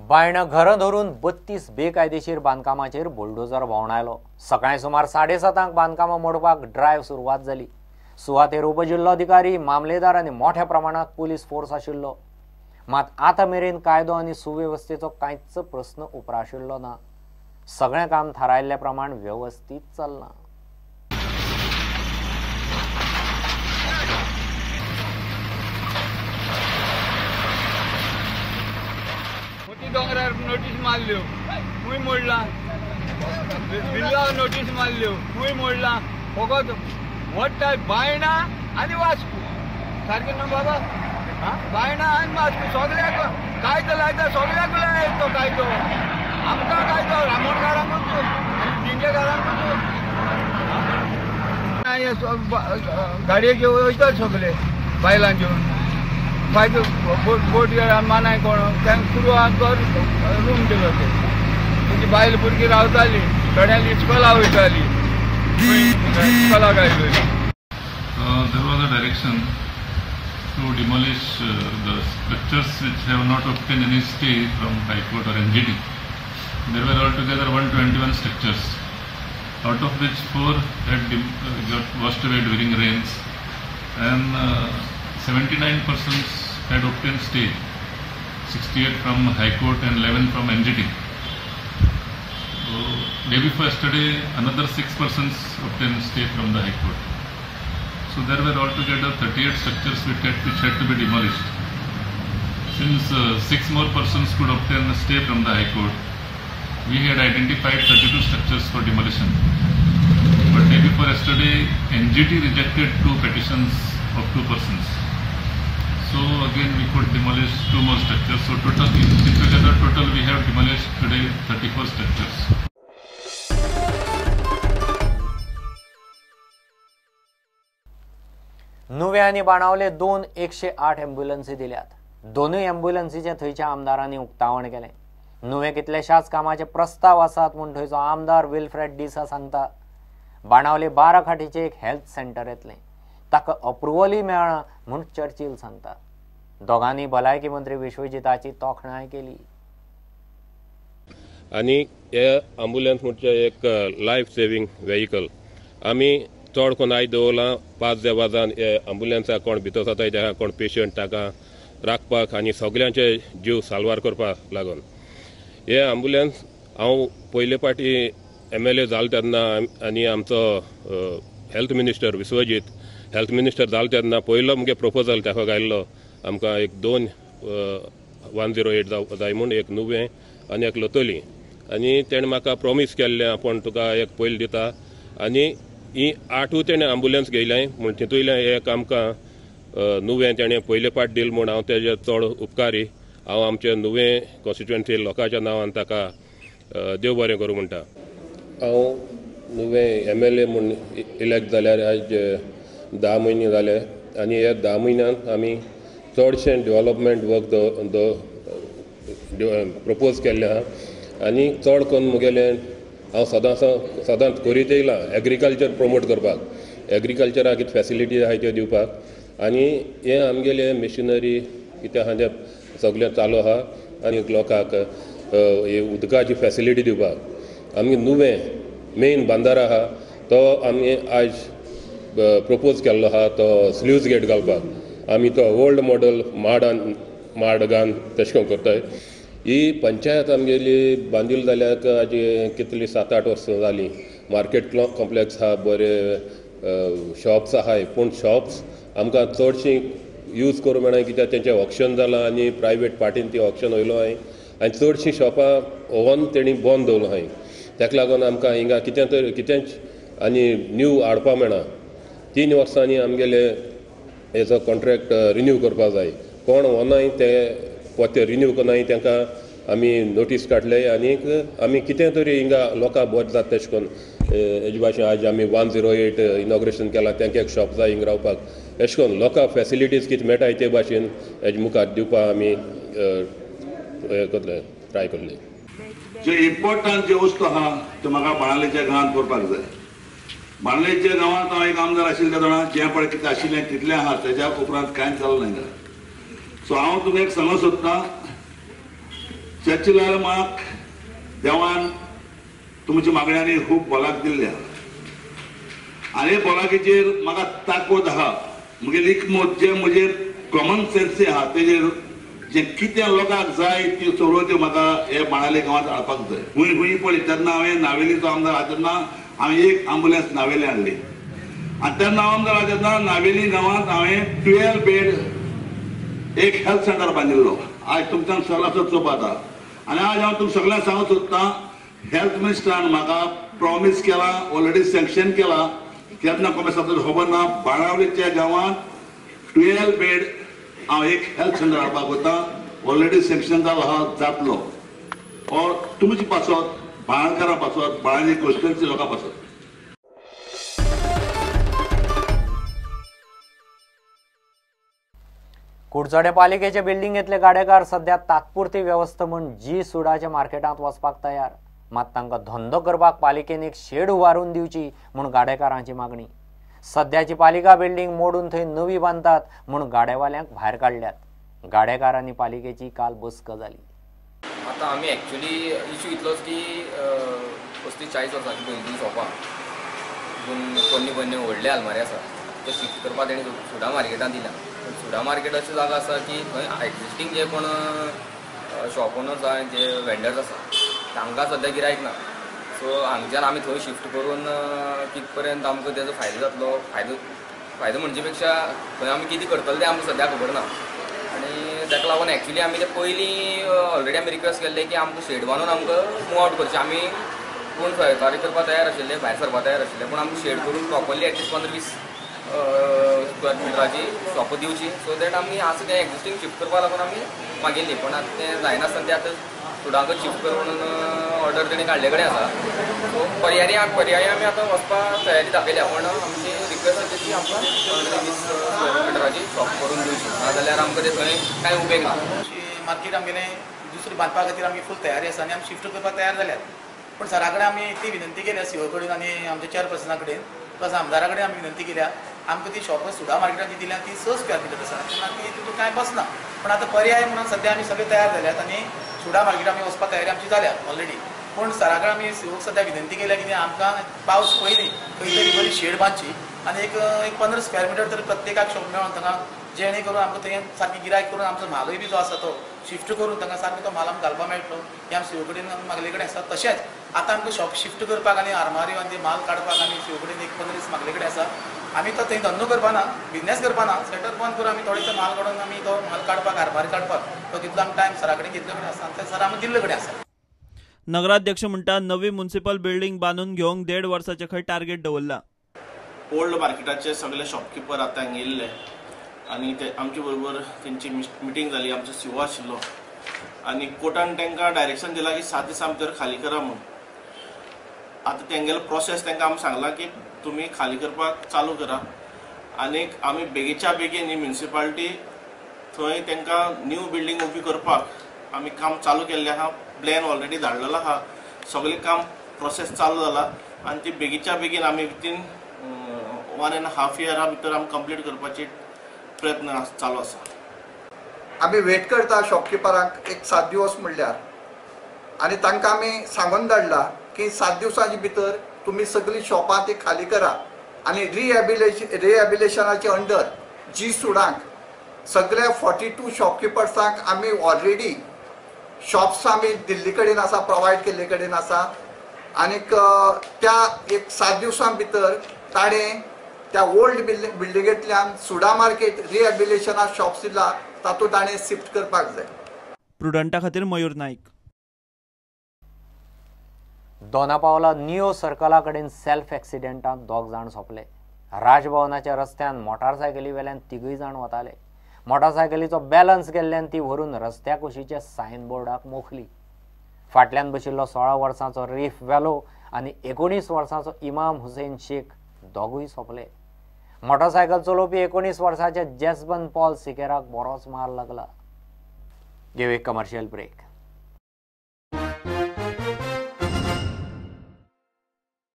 बायणा घरां धरून 32 बेकायदेशीर बांदकामाचेर बुलडोजर भोंवडायलो. सकाळी सुमार 7:30 बांदकामां मोडपाक ड्रायव्ह सुरवात जाली. सुवातेर उपजिल्लोधिकारी, मामलेदार आनी मोठ्या प्रमाणात पुलीस फोर्स आशिल्लो. मात आतां मेरेन कायदो आनी सुवेवस्थेचो कांयच प्रस्न उप्राशिल्लो ना. सगळें काम थारायल्ल्या प्रमाण व्यवस्थीत चल्लां. दोंगरार नोटीस मारल्यो खूंय मोडला, बिल्ला नोटीस मारल्यो खूंय मोडला. फकत मोडटा बायणा आनी वास्को सारकें न्हू बाबा? बायणा आनी वास्को सगळ्याक कायदो लायता, सगळ्याक लायता तो कायदो. आमकां कायदो रामोणकारांकूच आनी जिंजेकारांकूच. गाडये घेवन वयतात सगळे बायलां घेवन. फायदो बोट बोट मानाय कोण तांकां कुरवांक रूम दिलो. ते तुजी बायल भुरगीं रावताली, थोड्यांक इस्कोला वयताली, इस्कोलाक आयली. There was a direction to demolish the structures which have not obtained any stay from High Court or NGT. There were altogether 121 structures, out of which 4 had got washed away during rains, and 79 persons had obtained stay, 68 from High Court and 11 from NGT. So, day before yesterday, another 6 persons obtained stay from the High Court. So there were altogether 38 structures which had to be demolished. Since 6 more persons could obtain a stay from the High Court, we had identified 32 structures for demolition. But day before yesterday, NGT rejected 2 petitions of 2 persons. So again we could demolish 2 more structures. So total, together total we have demolished today 34 structures. Nuvem आनी बाणावले 2 108 ॲम्ब्युलन्सी दिल्यात. दोनूय ॲम्ब्युलन्सीचें थंयच्या आमदारांनी उक्तावण केलें. नुवें कितल्याशाच कामाचे प्रस्ताव आसात म्हूण थंयचो आमदार विल्फ्रेड डिसा सांगता. बाणावले 12 खाटीचें एक हेल्थ सेंटर येतलें, ताका अप्रुवलूय मेळना म्हूण चर्चिल सांगता. दोगांनी भलायकी मंत्री विश्वजिताची तोखणाय केली. आनी हे ॲम्ब्युलन्स म्हणजे एक लायफ सेविंग व्हेकल. आमी चड कोण आयज दवरलां 5 वाजान हे ॲम्ब्युलन्साक कोण भितर जाता तेका कोण पेशंट ताका राखपाक आनी सगल्यांचे जीव साल्वार करपाक लागून हे ॲम्ब्युलन्स हांव पयले फावटी MLA जालो तेन्ना आनी आमचो health minister Vishwajit health minister जालो तेन्ना पयलो मुगे प्रपोजल ताका घायल्लो आमकां एक 2 108 जाय म्हूण, एक नुवें आनी एक लोतोली. आनी तेणें म्हाका प्रोमीस केल्लें आपूण तुका एक पयलीं दिता. आनी ही 8 तेणें ॲम्ब्युलन्स घेयलें म्हूण तितूंतलें एक आमकां नुवें तेणें पयले पाट दिल म्हूण हांव तेजे चड उपकारी. हांव आमचे नुवें कॉन्स्टिट्युएन्सी लोकांच्या नांवान ताका देव बरें करूं म्हणटा. हांव नुवें MLA म्हूण इलेक्ट जाल्यार आयज 10 म्हयने जाले आनी ह्या 10 म्हयन्यांत आमी चडशें डेवलपमेंट वर्क प्रपोज केल्लें आहा. आनी चड करून मुगेलें हांव सदांच सदांच करीत येयलां एग्रीकल्चर प्रमोट करपाक, एग्रीकल्चराक कितें फेसिलिटी आहाय त्यो दिवपाक. आनी हें आमगेलें मिशिनरी कितें आहा तें सगळें चालू आहा. आनी लोकांक उदकाची फेसिलिटी दिवपाक आमगे नुवें मेन बांदार आहा तो आमी आयज प्रपोज केल्लो आहा तो स्ल्यूज गेट घालपाक. आमी तो ओल्ड मॉडल माडान माडगान तशें करून करताय. ही पंचायत आमगेली बांदील जाल्यार आज कितली 7-8 वर्सां जालीं. मार्केट कॉम्प्लेक्स आहा, बरे शॉप्स आहाय, पूण शॉप्स आमकां चडशीं यूज करूं मेळना कित्याक तेंचें ऑक्शन जालां आनी प्रायवेट पार्टीन ती ऑक्शन वयलो आहाय आनी चडशीं शॉपां ओवन तेणी बंद दवरलां आहाय. ताका लागून आमकां हिंगा कितें तर कितेंच आनी न्यू हाडपाक मेळना. 3 वर्सांनी आमगेले हेजो कॉन्ट्रॅक्ट रिन्यू करपाक जाय. कोण वनाय ते पोते रिन्यू करनाय तांकां आमी नोटीस काडले आनीक आमी कितें तरी हिंगा लोकांक बरें जाता तशें करून हेजे भाशेन आज आमी 108 इनॉग्रेशन केलां, तांकां एक शॉप जाय हिंगा रावपाक. अशें करून लोकांक फेसिलिटीज कितें मेळटाय ते भाशेन हेजे मुखार दिवपाक आमी करतले, ट्राय करतले. जे इम्पॉर्टंट जे वस्तू आहा त्यो म्हाका बाणावलेच्या गांवांत करपाक जाय. बाणावलेच्या गांवांत हांव एक आमदार आशिल्ल्या कारणान जें पळय कितें आशिल्लें तितलें आहा, तेज्या उपरांत कांयच जालें ना. सो हांव तुमकां एक सांगूंक सोदतां, चर्चिलाल म्हाका देवान तुमच्या मागण्यांनी खूब बोलाक दिल्ल्या आनी बोलाकीचेर म्हाका ताकद आहा. म्हगेली एकमत जे म्हजेर कॉमन सेन्स आहा तेजेर जे कितें लोकांक जाय त्यो सगळ्यो म्हाका हे बाणावले गांवांत हाडपाक जाय. खूंय खूंय पळय तेन्ना हांवें नावेलीचो आमदार आहा तेन्ना हांवें एक एम्बुलन्स नावेली हाडली आनी तेन्ना आमदार आहा तेन्ना नावेली गांवांत हांवें 12 बेड एक हेल्थ सेंटर बांदिल्लो. आज तुमच्यान सगळ्यांचो चोप आतां आनी आज हांव तुमकां सगळ्यांक सांगूंक सोदतां, हेल्थ मिनिस्टरान म्हाका प्रॉमीस केलां, ऑलरेडी सँक्शन केलां, केन्ना कॉमेस जाता खबर ना. बाणावलीच्या गांवांत 12 बेड हांव एक हेल्थ सेंटर हाडपाक वता, ऑलरेडी सँक्शन जालो आहा, जातलो. और तुमचे पासत, बाणावकारां पासत, बाणावली कॉन्स्टिट्युएन्सी लोकां पासत. कुडचडे पालिकेचे बिल्डिंगेंतले गाडेकार सध्या तात्पुरती वेवस्था म्हूण जी सुडाच्या मार्केटांत वचपाक तयार, मात तांकां धंदो करपाक पालिकेन एक शेड उबारून दिवची म्हूण गाडेकारांची मागणी. सद्याची पालिका बिल्डिंग मोडून थंय नवी बांदतात म्हूण गाडेवाल्यांक भायर काडल्यात. गाडेकारांनी पालिकेची काल बसका जाली. आतां आमी एक्चुअली इशू इतलोच की 35-40 वर्सांची पयलीं शॉपां पोन्नी पोन्नी व्हडले आलमारी आसा ते शिफ्ट करपाक तेणी सुडा मार्केटांत दिल्या. पूण सुडा मार्केट अशी जागा आसा की थंय एक्झिस्टींग जे कोण शॉप ओनर्स आसा, जे वेंडर्स आसा तांकां सद्या गिरायक ना. सो हांगच्यान आमी थंय शिफ्ट करून कित पर्यंत आमकां तेजो फायदो जातलो, फायदो म्हणचे पेक्षा थंय आमी कितें करतले तें आमकां सद्या खबर ना. आनी ताका लागून एक्चुअली आमी ते पयलीं ऑलरेडी आमी रिक्वेस्ट केल्ले की आमकां शेड बांदून आमकां मूव आवट करचें. आमी कोण सहकार्य करपाक तयार आशिल्ले, भायर सरपाक तयार आशिल्ले, पूण आमकां शेड करून प्रॉपरली एटलिस्ट 15-20 स्क्वेअर मिटराची शॉपां दिवची, सो that आमी आसा तें एक्झिस्टींग शिफ्ट करपाक लागून आमी मागिल्ली. पूण आतां तें जायनासतना तें आतां सुडांकच शिफ्ट करून ऑर्डर तेणी काडले कडेन आसा. सो पर्यायी आमी आतां वचपाक तयारी दाखयल्या, पूण आमची रिक्वेस्ट आसा ती आमकां 15-20 स्क्वेअर मिटराची शॉप करून दिवची, नाजाल्यार आमकां तें थंय कांय उपेग ना. मार्केट आमगेलें दुसरें बांदपा खातीर आमी फूल तयारी आसा आनी आमी शिफ्ट करपाक तयार जाल्यात. पूण सरा कडेन आमी इतली विनंती केल्या, सीओ कडेन आनी आमच्या चेअरपर्सना कडेन प्लस आमदारा कडेन आमी विनंती केल्या, आमकां ती शॉपां सुडा मार्केटान जी दिल्या ती 6 स्क्वेअर मिटर आसा, तेन्ना ती तितून कांय बसना. पूण आतां पर्याय म्हणून सद्या आमी सगळे तयार जाल्यात आनी सुडा मार्केट आमी वचपाक तयारी आमची जाल्या ऑलरेडी. पूण सरा कडेन आमी सीओक सद्या विनंती केल्या की आमकां पावस पयलीं खंय तरी बरी शेड बांदची आनी एक 15 स्क्वेअर मिटर तरी प्रत्येकाक शॉप मेळोन तांकां, जेणे करून आमकां थंय सारकी गिरायक करून आमचो म्हालूय बी जो आसा तो शिफ्ट करून तांकां सारको तो म्हाल आमकां घालपाक मेळटलो हें आमी सीओ कडेन मागले कडेन आसा. तशेंच आतां आमकां शॉप शिफ्ट करपाक आनी आरमाऱ्यो आनी म्हाल काडपाक आमी सीओ कडेन एक 15 दीस मागले कडेन आसा. आमी तो थंय धंदो करपाना, बिजनेस करपाना, शटर बंद करून आमी थोडे ते म्हाल काडून आमी तो म्हाल काडपाक, आरमारी काडपाक तो तितलो आमी टायम सरा कडेन घेतले कडेन आसा आनी ते सर आमी दिल्ले कडेन आसा. नगराध्यक्ष म्हणटा नवी म्युनिसिपल बिल्डिंग बांदून घेवंक 1.5 वर्साचे खंय टार्गेट दवरला. ओल्ड मार्केटाचे सगळे शॉपकिपर आतां हांगा येयल्ले आनी ते आमचे बरोबर तेंची मिटींग जाली. आमचो सीओ आशिल्लो आनी कोर्टान तांकां डायरेक्शन दिलां की 7 दिसां भितर खाली करा म्हूण. आतां तेंगेलो प्रोसेस तांकां आमी सांगलां की तुमी खाली करपाक चालू करा आनी आमी बेगीच्या बेगीन ही म्युनिसिपालिटी थंय तांकां न्यू बिल्डींग उबी करपाक आमी काम चालू केल्लें आहा. प्लॅन ऑलरेडी धाडलेलो आहा, सगळें काम प्रोसेस चालू जाला आनी ती बेगीच्या बेगीन आमी वितीन 1.5 इयरा भितर आमी कंप्लीट करपाची प्रयत्न चालू आसा. आमी वेट करता शॉपकिपरांक एक 7 दिवस म्हणल्यार, आनी तांकां आमी सांगून धाडला की 7 दिवसांचे भितर तुमी सगळीं शॉपां ती खाली करा आनी रिहॅबिलिटेशनाचे अंडर जी सुडांक सगळ्या 42 शॉपकिपर्सांक आमी ऑलरेडी शॉप्स आमी दिल्ली कडेन आसा, प्रोवायड केल्ले कडेन आसा. आनीक त्या एक 7 दिवसां भितर ताणें त्या ओल्ड बिल्डिंगेंतल्यान सुडा मार्केट रिहॅबिलिटेशनाक शॉप्स दिला तातूंत ताणें शिफ्ट करपाक जाय. प्रुडंटा खातीर मयूर नाईक. दोनापावला नियो सर्कला कडेन सेल्फ एक्सिडेंटांत 2 जाण सोंपले. राजभवनाच्या रस्त्यान मोटारसायकली वेल्यान 3 जाण वताले. मोटारसायकलीचो बॅलन्स गेल्ल्यान ती व्हरून रस्त्या कुशीच्या सायन बोर्डाक मोखली. फाटल्यान बशिल्लो 16 वर्सांचो रिफ वेलो आनी 19 वर्सांचो इमाम हुसेन शेख दोगूय सोंपले. मोटारसायकल चलोवपी 19 वर्सांच्या जेसबन पॉल सिकेराक बरोच मार लागला. घेव एक कमर्शियल ब्रेक.